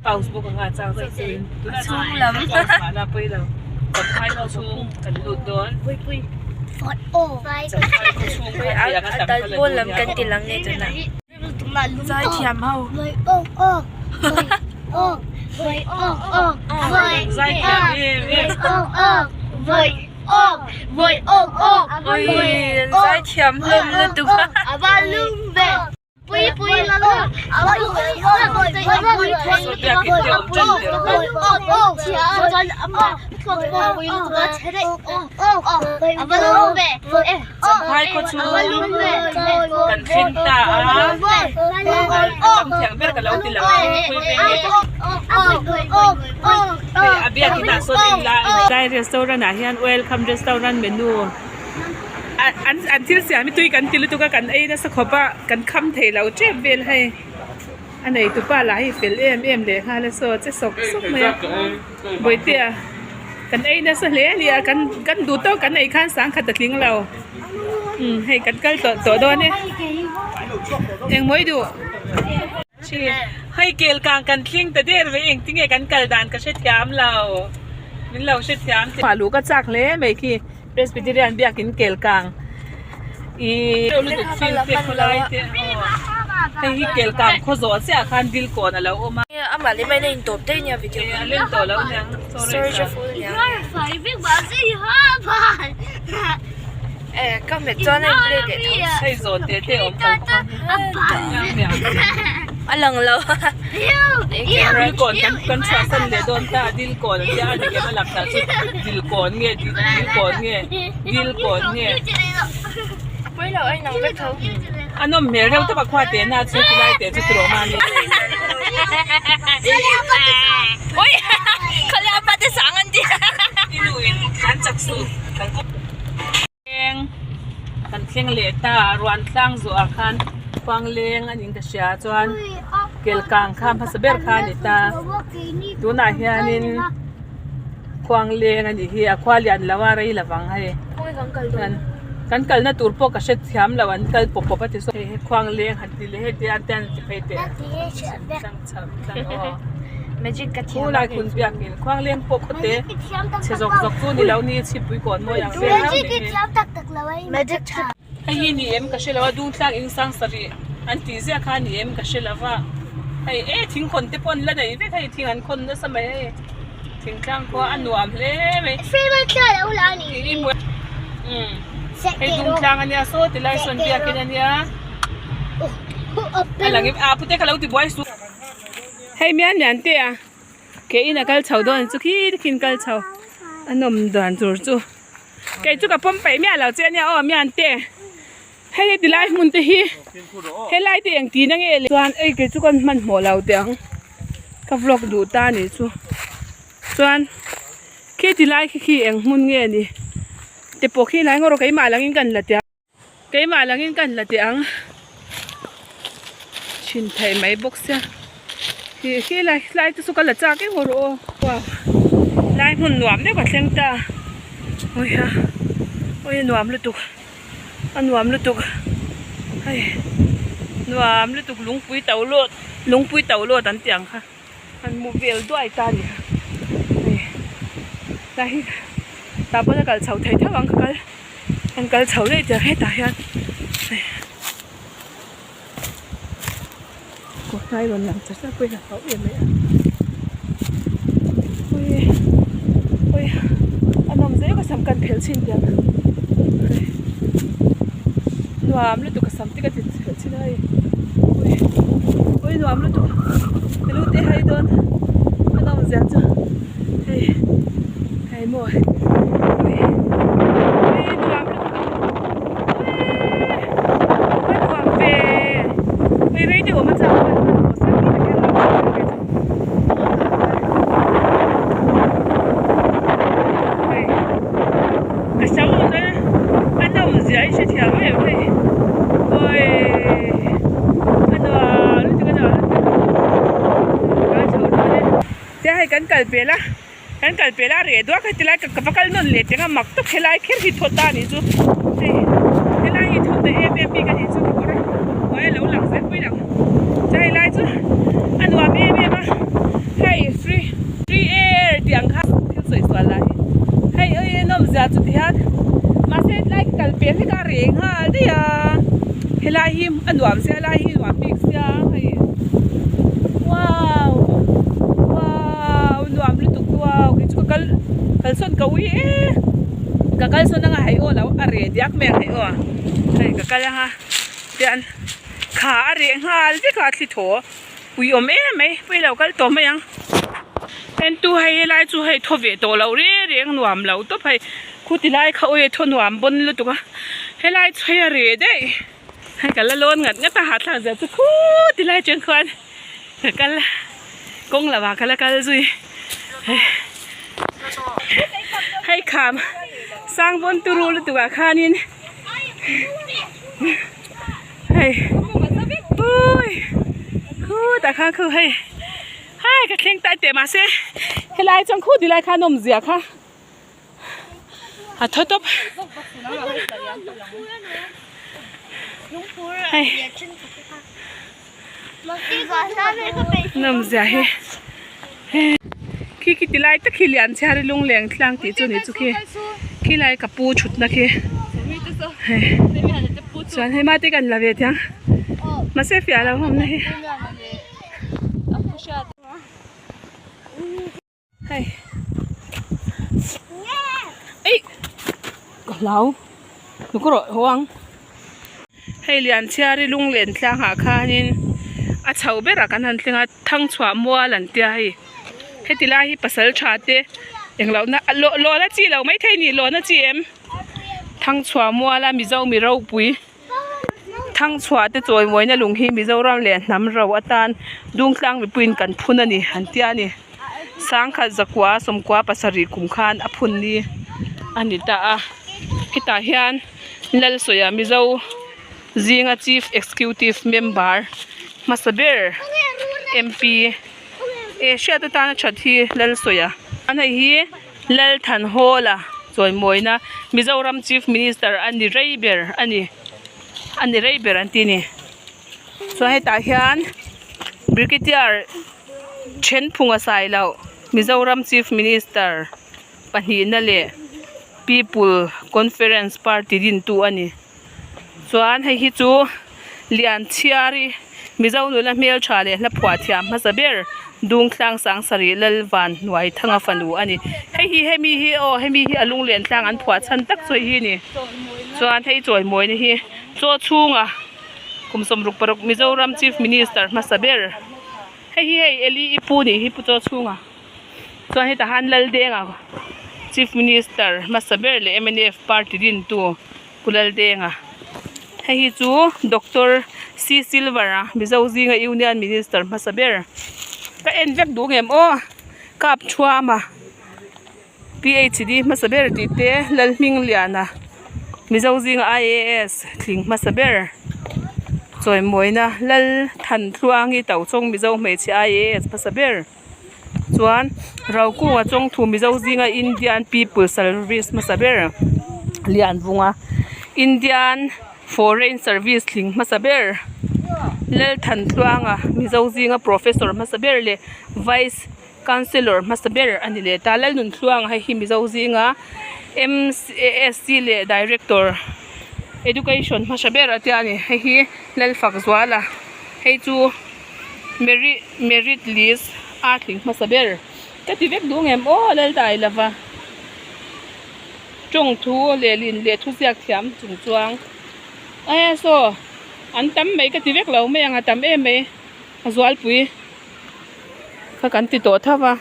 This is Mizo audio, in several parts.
Pause bawk anga chang zauh zauhin tunah chuan pause mahna pawi lo Champhai khaw chhung kan lut dawn Champhai khaw chhung kha tiang a tam kha la duh nia Zaithiam em em Zaithiam hlawm lutuk a. Champhai khaw chu kan thleng ta a, tam thiang ber ka lo ti lo ang khawi veng nge ka hei a biakin ah sawn en la Lai restaurant ah hian welcome restaurant menu. An an thil siam hi tui kan ti lutuk a kan ei nasa khawp a kan kham thei lo tep vel hei a nei tupa lah hi fel em em leh nghal a saw che sawk sawk mai a bawihtea kan ei nasa hle a ni a kan kan duh tawk kan ei khan sangkhat a tling lo umm hei kan kal tawh tawh dawn e engmaw i duh hei kel kang kan tling ta der mai engtinge kan kal dan ka hrethiam lo min lo hrethiam teh luh ka chak hle mai khi. Presbyterian biakin kel kang ih lutuk fil te khawlai te aw hei hi kel kang khaw zawh chiah khan dil kawn a lo awm a. Amah leh mai na in tawp daih nia video a leng tawh lo niang storage a full niang eh ka hmet chuan a in play leh tho hei zawn te te awm tho bawk a. A lang lo. Dil kawn kan kan chhuahsan leh dawn ta dil kawn a tia a dik em a lang ta chu dil kawn nge dil kawn nge dil kawn nge. A pawi lo a inang vek tho. A nawm hmel reuh tawp a khua te na chu tilai te chu tiraw mahni. Ui khawlai a pate sang an ti. I nu in kan chak suh kan Leng kan thleng leh ta ruan tlang zawh ah khan khuang leng a ning ka hria chuan kel kang kha hmasa ber kha a ni ta tunah hianin khuang leng a nih hi a khua lian lo a rei lovang hei kan kalna tur pawh ka hrethiam lo an kal pawp pawp a ti saw hei hi khuang leng han ti leh hei te an te an ti phei teh Khulai khun biakin khuang leng pawh khawte chhe zawk zawk chu ni lo ni chhipui kawn mawi ang vel reuh ni hi. Hei hi ni em ka hre lo a dungtlang in sang sarih an tih ziah kha ni em ka hre lo va hei e thingkhawn te pawh an la nei vek hei thing an khawn nasa mai hei thingtlang khua a nuam hle mai hei dungtlang ania saw tilai sawn biakin ania a lang a pute kha lo ti buai suh. Hei mian mian te a ke in a kal chho dawn chu khi khi kal chho a nawm dan tur chu kei chu ka pawm peih miah lo che ania aw mian te hei heti lai hmun te hi helai te eng tihna nge le chuan ei kei chu ka hmanhmawh lo teh ang ka vlog duh ta a nih chu chuan khi ti lai khi khi eng hmun nge ni te pawh khi lai ngawt rawh keimah langin ka la teh ang. Keimah langin ka la teh ang thin theih mai bawk sia hi khi lai lai te chu ka la chak em rawh aw wow lai hmun nuam deuh ka thleng ta awi ha awi a nuam lutuk a nuam lutuk hei nuam lutuk lungpui to lawt lungpui to lawt an tih ang kha an hmu vel duai ta a ni hei tlai hi tah pawn a kal chho thei theuh ang ka kal. An kal chho daih tiang hetah hian hei kawr hnai rawn lang char char pawhin a hauh em mai a ui ui a nawm zel ka sam kan phelh chhin tiang hei nuam lutuk ka sam te ka ti phelh chhin a hei ui ui nuam lutuk ka lu te hai dawn a nawm zia chu hei. Hei maw ui ui nuam lutuk ui a nuam ve ui rei deuh awm a chak a hmanhmawh sang hi tak hian lo chhuak ve chu hei ka sam awm na a nawm zia i hrethiam em hei ui a nuam lutuk a nuam lutuk ka chho dawn e tia hei kan kal pel a. Kan kal pel a reh duak heti lai ka va kal nawn leh teng a mak tak helai kher hi thawt ta a nih chu hei helai hi thawt ta em em bik a nih chu kekawr a hnuai a lo lang zel pawhin ang chuan helai chu a nuam em em a. chuti hian mahse helai ka kal pel hlek a reh nghal daih a helai hi a nuam sia helai hi nuam bik sia hei wow wow nuam lutuk wow kei chu ka kal kalsawn ka ui e ka kalsawn anga hei aw lo a reh diak mai ang hei aw hei ka kal anga tian kha a reh nghal vek a thli thaw. Ui awm em mai pawh ilo kal tawh mai ang entu hei helai chu hei thaw ve tawh loh reng reng nuam lo tawp hei khuti lai kha awi thaw nuam bawn lutuk a helai chu hei a reh daih hei ka la lawn ngat ngat a hahthlak zia chu khuti lai atang khuan ka kal kawng lo ah ka la kal zui hei hei kham sang bawn turu lutuk ah khanin. Hei ui khutah khan khu hei hai ka thleng tai teh mahse helai chuan khu tilai khan awmzia kha a thaw tawp hei nawmzia hi khi khi tilai tak hi lian chhiar hi lungleng tlang tih chu ni chu khi khilai ka pu thutna khi hei chuan hei mate kan la ve thiang mahse fiah lo awmna hi hei eih ka hlau nu ka rawh haw ang hei lianchhiari lunglen tlangah khanin a chho berah kan han thleng a thangchhuah mual an tia hei heti lai hi pasal tha te englo na lawh lawhna chi lo maithei a ni lawhna chi em thangchhuah muala mizo mi ropui. Thangchhuah te chawimawina lung hi Mizoram leh hnam ro atan Dungtlang mipuiin kan phun a ni an tia a ni. Sangkhat zakua sawmkua pasarih kum khan a phun ni a ni ta a. Hetah hian Lalsawia Mizo zinga Chief Executive Member hmasa ber MP e hriat atana that hi Lalsawia an hei hi. Lalthanhawla chawimawina Mizoram Chief Minister a ni rei ber a ni a ni rei ber an ti a ni. Chuan hetah hian Brigadier Thenphunga Sailoh Mizoram Chief Minister pahnihna leh People Conference Party dintu a ni. Chuan hei hi chu Lianchhiari Mizo nula hmeltha leh hla phuah thiam hmasa ber Dungtlang Sangsarih Lalvan hnuai thanga fanu a ni. Hei hi hemi hi aw hemi hi a lunglen tlang an phuah chhan tak chu hei hi a ni. Chuan hei chawimawina hi chaw chhunga kum 66 Mizoram Chief Minister hmasa ber hei hi hei Eli i pu nih hi pu chaw chhunga. Chuan hetah han Laldenga Chief Minister hmasa ber leh mnf party dintu Pu Laldenga. Hei hi chu Doctor C Silver a Mizo zinga Union Minister hmasa ber. Ka en vek duh ngem aw kap thuam a PhD hmasa ber tih te Lalhmingliana Mizo zinga IAS tling hmasa ber chawimawina Lalthantluangi Tochhawng Mizo hmeichhe IAS hmasa ber. Chuan Rokunga chawngthu Mizo zinga Indian People Service hmasa ber Lianvunga Indian Foreign Service tling hmasa ber Lalthantluanga Mizo zinga Professor hmasa ber leh Vice Chancellor hmasa ber a ni leh ta. Lalnunthluanga hei hi Mizo zinga MASC leh Director Education hmasa ber a tia a ni. Hei hi Lalfakzuala hei chu. Merit merit list a tling hmasa ber ka ti vek duh ngem aw lal dai lova tawng thu leh lin leh thu ziak thiam chung chuang e saw an tam mai ka ti vek lo mai ang a tam em mai a zualpui kha kan ti tawh tho va.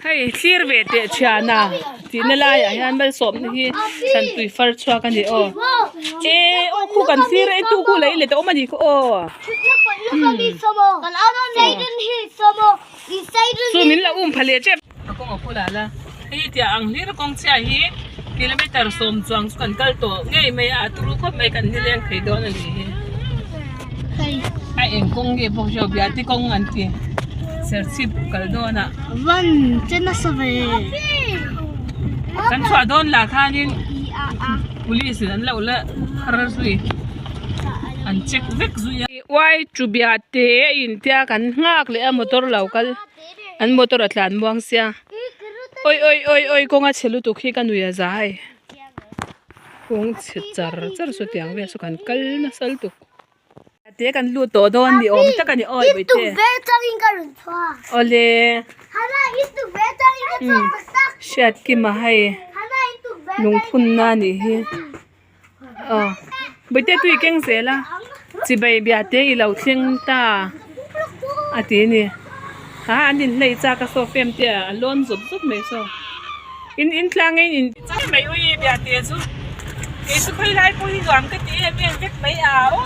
Hei thlir ve teh thiana tihna laiah hian malsawmna hi thlan tui far chhuak a ni aw e aw khu kan thlir e tu khu lei let a awm a ni khaw aw chu min la um pha leh tep a kawng a kawlah la hei tiah ang hlir kawng chhia hi kilometer sawm chuang chu kan kal tawh ngei mai a a turu khawp mai kan nileng thei dawn a ni hi a eng kawng nge pawh hriau biate kawng an ti serchhip kal dawn ah. Van che nasa ve. Kan chhuah dawn lah khanin police in an lo la har zui an check vek zui a. Uai chu biate a in tia kan nghak leh a motor lo kal an motor a tlan muang sia. Oi oi oi oi kawng a chhe lutuk hi ka nui a za hei kawng chhe char char saw tiang vel saw kan kal nasa lutuk te kan lut tawh dawn ni awm tak a ni awi bawihte awle hriat kima hei lungphun na a nih hi aw bawihte tui keng zel a chibai biate i lo thleng ta a ti a ni ha an inhlei chak a saw fem te a lawn zawp zawp mai saw in in tlang in in chak mai ui biate chu kei chu khawi lai pawh hi nuam ka ti em em vek mai a aw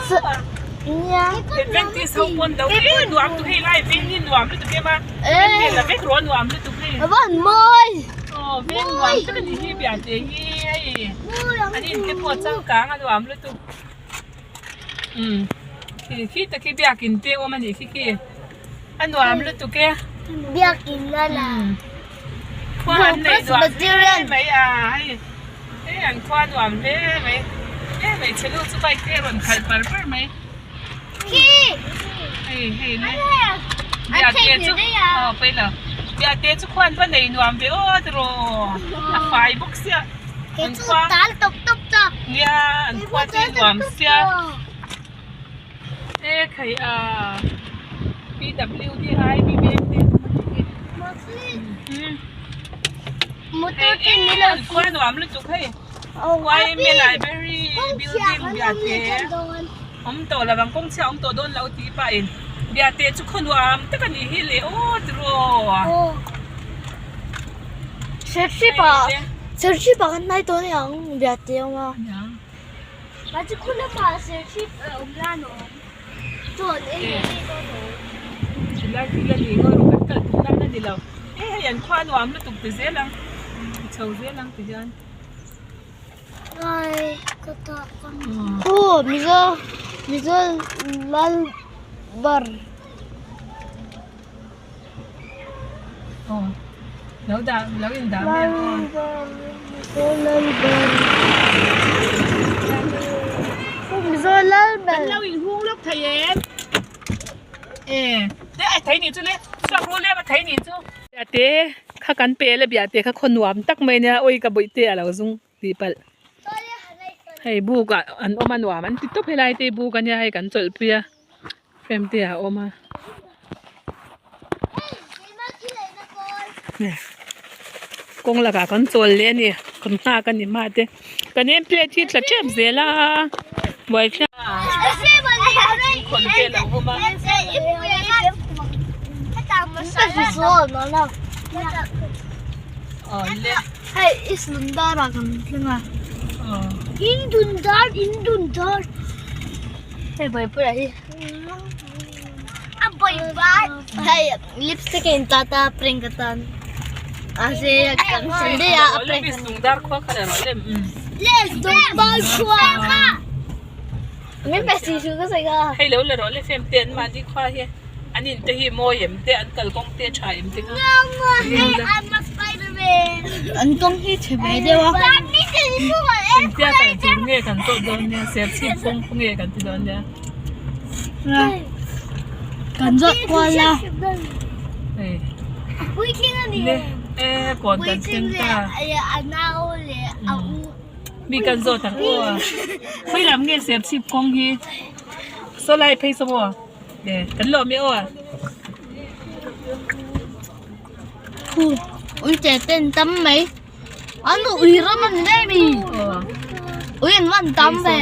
Adventist ho pawn lo em nuam tu hei lai veng hi nuam lutuk em a en vel vek rawh a nuam lutuk hei. Aw veng nuam tak a ni hi biate hi hei an in te pawh changkang a nuam lutuk umm khi khi tak hi biakin te awm a nih khi khi a nuam lutuk e khua an nei nuam hle mai a hei hei an khua nuam hle mai he hmeichhe nu chu bike te a rawn khalh par par mai hei hei le biate chu aw pawi lo biate chu khuan va nei nuam ve aw tiraw a fai bawk sia an khua nia an khua chu nuam sia e khai a pwd I B B M te an khua nuam lutuk hei. YMA library building biate awm tawh lo ang kawng chhia awm tawh dawn lo tih pahin biate chu khaw nuam tak a nih hi le aw tiraw. Serchhip ah Serchhip ah kan hnai tawh aniang ang biate a awm a. Mahse khu lamah Serchhip a awm lan a awm chuan ei leh ei dawn a awm. Chulai thil a ni ngawi rawh kan kal tum nan a ni lo hei hei an khua nuam lutuk ti zel ang chho zel ang ti hian. Aw Mizo Mizo lal bar. Aw lo dah lo in dah mai ang aw. Mizo lal bar. Mizo lal bar. Kan lo in hung lawk thei em. E te ai thei nih chu le chhuak ru lem a thei nih chu. Biate kha kan pe le biate kha khaw nuam tak mai nia awi ka bawihte a lo zung tih palh hei buk ah an awm a nuam an ti tawp helai te hi buk ania hei kan chawlhpui a frame te ah a awm a kawng lakah kan chawl leh a ni kan nghak a ni hma te kan name plate hi tla tep zel a buaithlak thingkhawn vel a awm a. Lipstick in tata prank atan ase kan Sunday ah a prank min pe si su ka sawi kha. Hei lo la rawh le fem te an mahni khua hi an in te hi mawi em te an kalkawng te tha em te kha an kawng hi chhe ve deuh a. Engtia kal tur nge kan tawh dawn nia serchhip kawng pawh nge kan ti dawn nia. Kan zawt kual a. Hei. Le e kawn kan thleng ta. Mi kan zawt ang aw. Khawi lam nge serchhip kawng hi. Saw lai phei saw maw. Le kan lawm e aw. Khu ui che ten tam mai. An ui ram an nei mi. Ui an van tam ve.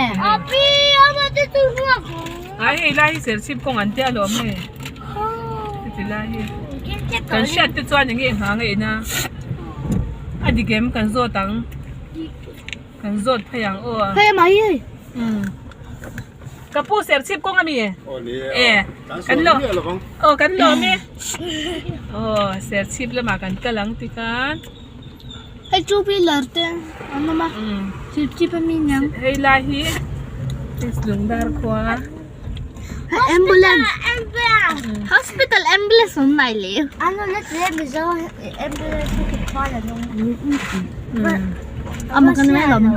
Ai hei lai hi serchhip kawng an tia alawm hei. Heti lai hi. Kan hriat te chuan enge hma ngaih na. A dik em kan zawt ang. Kan zawt phei ang aw. Phei mai hei. Umm. Ka pu serchhip kawng ami? E kan lo aw kan lawm e. Aw serchhip lamah kan kal ang tikhan. Hei two wheeler te an awm a chip chip ami niang. Hei lai hi lungdar khua. Ambulance hospital ambulance awm mai le.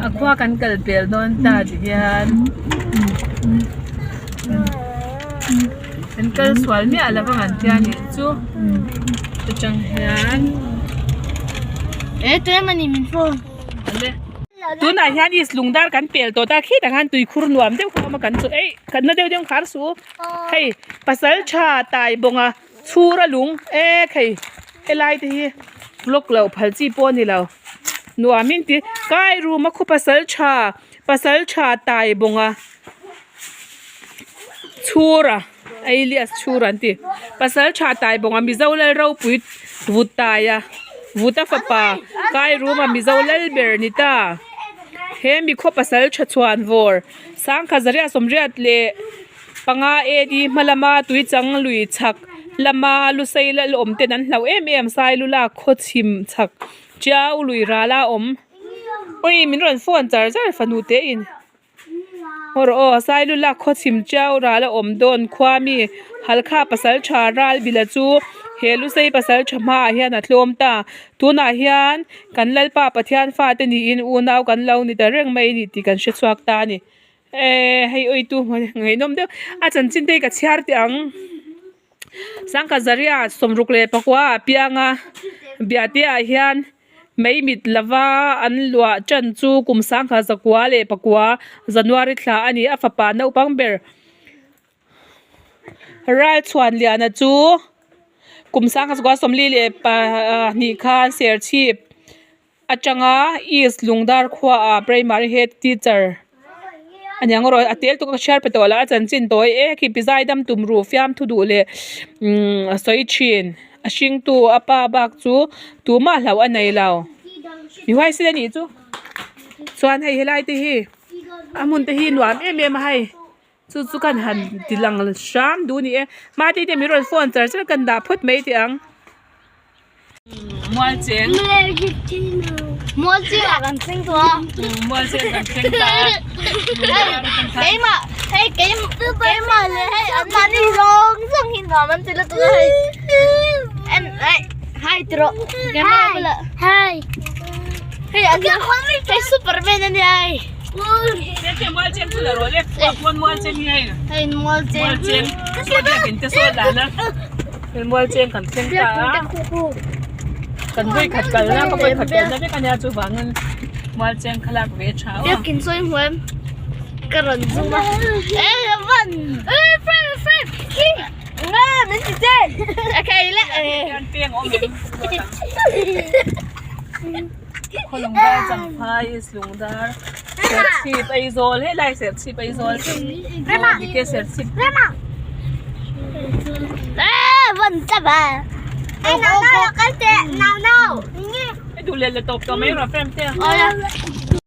A khua kan kal pel dawn ta ti hian kan kal sual miah lo vang an tia nih chu chutang hian. E tu em ani min phone. Ale. Tunah hian is lungdar kan pel tawh ta khitah khan tuikhur nuam deuh kha a awm a kan chu eih kan na deuh deuh khar suh hei pasal tha tai bawnga chhur a lung ek hei helai te hi block loh phal chi pawh a ni lo nuam in ti kai room a khu pasal tha pasal tha tai bawnga chhur a alias chhur an ti pasal tha tai bawnga mizo lal ropui vut taia vut a fapa kai room a mizo lal ber ni ta he mi khaw pasal tha chhuan vawr sangkhat zariah sawmriat leh panga AD hma lama tuichang lui chhak lama lusei lal awm ten an hlauh em em sai lu lak khaw chhim chhak tiau lui rala awm awi min rawn phone char char fanu te in. Aw rawh aw Sailu lak khaw chhim chiau ral a awm dawn khua mi Halkha pasal tha ral bila chu he Lusei pasal tha hmaah hian a tlawm ta. Tunah hian kan Lalpa Pathian fate niin unau kan lo ni ta reng mai ni tih kan hre chhuak ta a ni. Eee hei awitu ngaihnawm deuh a chanchin te hi ka chhiar teh ang. Sangkhat Zaria sawmruk leh pakua a piang a Biateah hian. Mei mit lova an luah tan chu kum sangha zakua leh pakua January thla a ni. A fapa naupang ber Ralchhuanliana chu kum sangha zakua sawmli leh pahnih khan Serchhip atanga East Lungdar khuaah Primary Head Teacher a ni ang erawh a tel tuk a ka chhiar pe tawh lo a chanchin tawi e khi pi zaidam tum ruh fiam thu duh leh umm a sawi thin a hringtu a pa bak chu tumah hlauh a nei lo mi huaisen a nih chu chuan hei helai te hi a hmun te hi nuam em em a hei chu chu kan han ti lang hram duh a ni e mahni te min rawn phone char char kan dah phawt mai teh ang. Mual cheng. Mual cheng ah kan thleng tawh a. Mual cheng kan thleng ta a. Keimah hei keimah leh hei an mahni zawng zawng hi nuam an ti lutuk a hei. En hei hai ti rawh. Keimah bulah. Hai. Hei an hei Superman a nia hei. Mual cheng chu la rawh le. Mual cheng hi hei. Hei mual cheng. Mual cheng. Saw biakin te saw dan a. Mual cheng kan thleng ta a kan vawi khat kal na ka vawi khat kal na vek ania chuvangin mual cheng kha lak ve tha aw. Biakin sawi hmu em ka rawn zoom a e van e frame frame khi nga min ti che a khai le e hian peng awm em Khawlungdar Champhai is Lungdar Serchhip Aizawl helai Serchhip Aizawl Dike Serchhip Hei duh let leh tawp tawh mai rawh frame te.